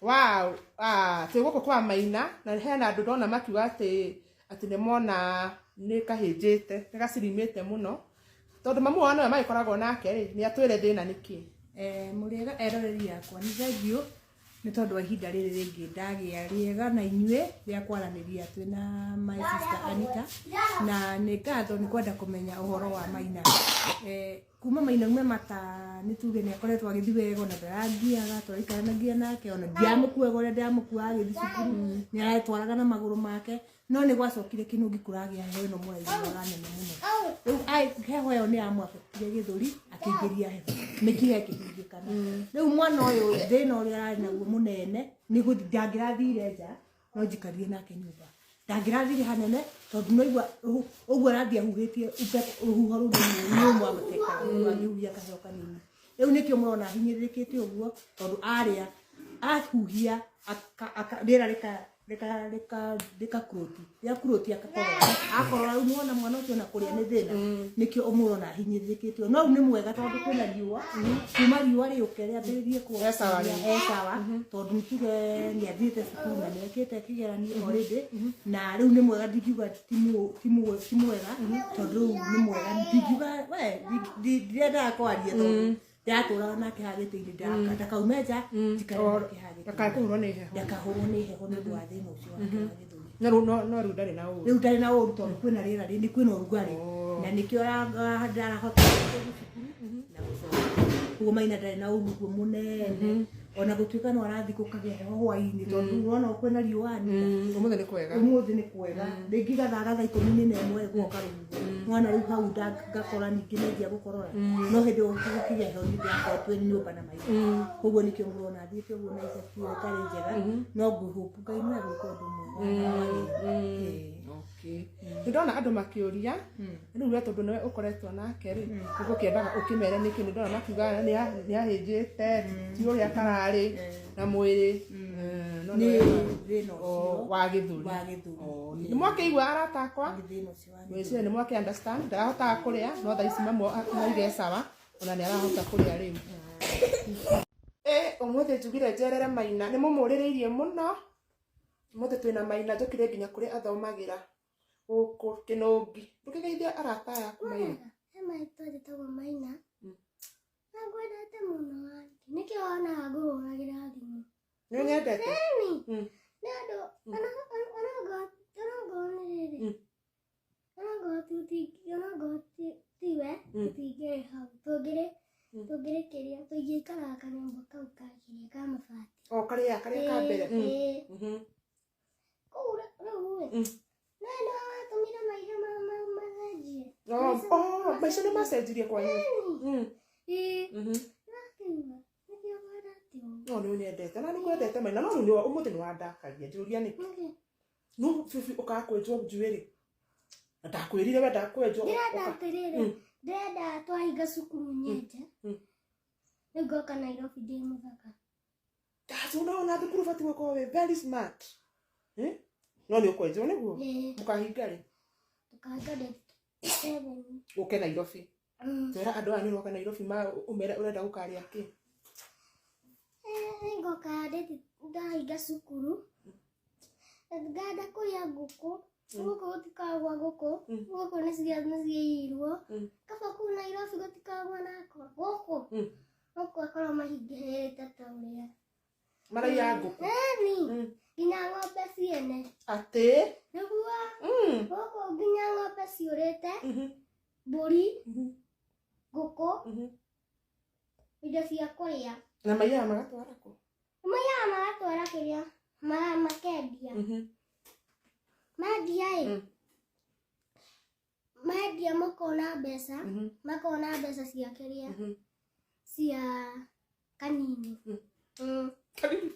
Wow, ah, twĩ gũkũ kwa Maina na hena andũ ndona makiuga atĩ nĩ mona nĩ kahĩnjĩte, nĩ gacirimĩte mũno. Tondũ mamu wao nĩwe magĩkoragwo nake rĩ, nĩ atwĩre thĩna nĩ kĩ. Eh, mũrĩega eroreri akwa, nĩ thengiũ nĩ tondũ wa ihinda rĩrĩ rĩngĩ ndagĩa rĩega na inyuĩ rĩa kwaranĩria twĩ na my sister Anita, na nĩ ngatho nĩ kwenda kũmenya ũhoro wa Maina. Eh, kuma Maina ume mata nĩ tuge nĩ akoretwo agĩthiĩ wega, ona ndarangiaga, tũraikaranagia nake, ona ndiamũkuaga ũrĩa ndĩramũkuaga agĩthiĩ cukuru, nĩ aretwaraga na magũrũ make. No nĩ gwacokire kĩnũngi kũragĩa heho ĩno mũraiguaga nene mũno. Rĩu heho ĩyo nĩ yamũabetire gĩthũri, akĩingĩria heho, mĩkiha ĩkĩhingĩkana. Rĩu mwana ũyũ thĩna ũrĩa ararĩ naguo mũnene nĩ gũthiĩ, ndangĩrathire nja, no njikarire nake nyũmba, ndangĩrathire hanene tondũ no igua ũguo arathiĩ ahuhĩtie rũhuho rũu nĩ rũmwambatĩkaga mũno, angĩhuhia kaheho kanini. Rĩu nĩkĩo mũrona ahinyĩrĩrĩkĩte ũguo, tondũ arĩa ahuhia rĩera rĩka rĩakurũti akakorora, akorora rĩu mwana mwana ũcio ona kũrĩa nĩ thĩna. Nĩkĩo ũmũrona ahinyĩrĩrĩkĩte. No rĩu nĩ mwega tondũ kwĩna riũa, kuma riũa rĩũke rĩambĩrĩrie E sawa rĩu. E sawa, tondũ nĩ tuge nĩ athiĩte cukuru na nĩ ekĩte kĩgeranio already, na rĩu nĩ mwega. Ndingiuga ti mwega, tondũ rĩu nĩ mwega. Ndingiuga we ndirendaga kwaria tondũ ndĩratũraga nake haha gĩtĩ-inĩ, ndakaume nja, njikare nake haha gĩtĩ-inĩ. Ndakae kũhũrwo nĩ heho. Ndakahũrwo nĩ heho nĩ ũndũ wa thĩna ũcio wake wa gĩthũri. No rĩu ndarĩ na ũru? Rĩu ndarĩ na ũru tondũ kwĩna rĩera rĩ kwĩna ũrugarĩ, na nĩkĩo ndarahota gũthiĩ cukuru na gũthoma. Koguo Maina ndarĩ na ũru ũguo mũnene, ona gũtuĩka no arathiĩ gũkagĩa heho hwainĩ, tondũ rĩu ũrona kwĩna riũa. Ũmũthĩ nĩ kwega. Ũmũthĩ nĩ kwega, rĩngĩ gathaa thaa 11 gũgoka rũhuho mwana rĩu hau ngakora ningĩ nenjia gũkorora, no hĩndĩ ĩyo gũkĩgĩa heho ningĩ akorwo twĩ nyũmba na Maina. Koguo nĩkĩo mũrona athiĩte ũguo na effect ĩyo ĩtarĩ njega, no ngũhope Ngai no egwĩka ũndũ mwega na wagĩrĩru. Okay. Nĩ ndona andũ makĩũria, rĩu we tondũ nĩwe ũkoretwo nake rĩ, nĩngũkĩendaga ũkĩmere nĩkĩ. Nĩ ndona makiuga nĩ ahĩnjĩte, ti ũrĩa kararĩ na mwĩrĩ. No nĩ nĩwe thĩna ũcio wa gĩthũri. Wa gĩthũri. Oh, nĩ mwakĩigua arata akwa? Nĩ thĩna ũcio wa gĩthũri. Ngwĩciria nĩ mwakĩ understand. Ndarahotaga kũrĩa, no thaa ici mamu maige sawa, ona nĩ arahota kũrĩa rĩu. Ĩ ũmũthĩ njugire njerere Maina, nĩ mũmũrĩrĩirie mũno. Ũmũthĩ twĩna Maina, njũkire nginya kũrĩa athomagĩra gũkũ Kĩnũngi. Ndũkĩgeithie arata aya aku, Maina. He marĩtwa, njĩtagwo Maina na ngwendete mũno aunty, nĩkĩo wonaga ngũhũragĩra thimũ. Nĩ ũnyendete? Ĩni. Nĩ ũndũ onaongorwo nĩ rĩrĩ, onaongorwo tiwe, tũtingĩrĩ hau tũngĩrĩ, tũngĩrĩ kĩrĩa tũingĩikaraga kanyũmba kau ka kĩrĩa ka mabati. O karĩa ka mbere. Ĩĩ. Kũu rĩu ĩ, no nĩwe watũmire maica macenjie. Oh, maica nĩ macenjirie kwanyu? Ĩĩ. Nakĩigua nĩkĩo ngwendete ũguo. No nĩ ũnyendete na nĩ ngwendete, Maina, no rĩu ũmũthĩ nĩ wandakaria. Njũria nĩkĩ? Nĩkĩ? No bibi ũkaga kwenjwo njuĩrĩ na ndakwĩrire wenda kwenjwo. Ndĩrenda atĩrĩrĩ, ndĩrenda twahinga cukuru nyenje, rĩu ngoka Nairobi ndĩ mũthaka. Ndacu no ona thukuru bati gũkorwo wĩ very smart. Eh? No nĩ ũkwenjwo nĩguo? Ĩĩ. Mũkahinga rĩ? Tũkahinga date 7. Ũke Nairobi. Twĩra andũ aya nĩ ũroka Nairobi, ma ũmere ũrenda gũkarĩa kĩ. Nĩ ngoka date ndahinga cukuru, ngenda kũrĩa ngũkũ. Gũkũ gũtikoragwo ngũkũ. Gũkũ nĩ ciiyirwo. Kaba kũu Nairobi gũtikoragwo nako gũkũ. Gũkũ akorwo mahingĩrĩte ta ũrĩa Maraiya ngũkũ? Ĩni. Nginya ng'ombe ciene. Atĩ? Nĩguo. Gũkũ nginya ng'ombe ciũrĩte, mbũri, ngũkũ, indo cia kũrĩa. Na maiyaga magatwara kũ? Maiyaga magatwara kĩrĩa makendia. Mendia ĩ, mendia makona mbeca, makona mbeca cia kĩrĩa, cia kanini. Kanini.